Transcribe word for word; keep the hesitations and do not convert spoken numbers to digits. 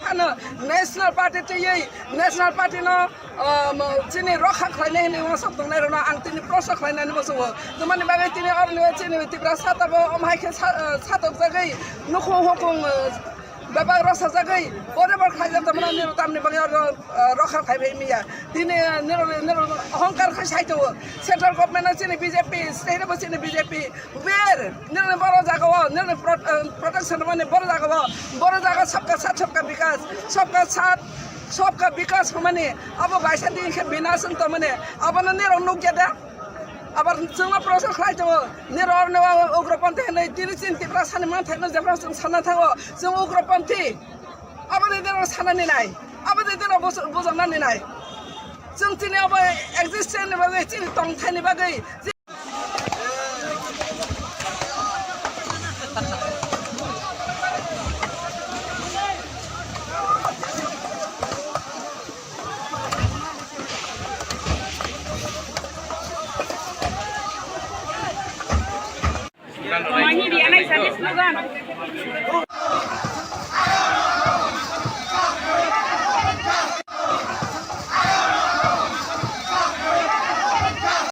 Phano National Party twiwi, National Party no, um, chini rokha khlainai hinwi uansuk tongnai rokno ang tini proshno khlainani muchungo. Tamani bagwi tini oroni chini Tiprasa tabok omo hai khe sa-, uh, satokjagwi nukhung hukung, uh, bebak rok sajagwi forever khlaijak tongmani nini tamni bagwi oro, uh, rokha khai phai miya. Tini, uh, nini, nini ohongkar khai sai tongo. Central government no chini B J P, state bo chini B J P. Ber, nini boro jaga o, nini pro-, uh, protection mani boro jaga o, boro jaga sabka sath sabka bikas, sabka sath sabka bikas hwnmani abo baisa din khe binas wng tongmani, abono nirok nukya da? Abar chwngno proshno khlai tongo, nirok oroni ugroponthi hinwi tini chini Tiprasani manthaino jephru chwng sana thango, chwng ugroponthi. Aboni dino sanani nai, aboni dino bujoknani nai. Chwng chini abo existence ni bagwi, chini tongthai ni bagwi.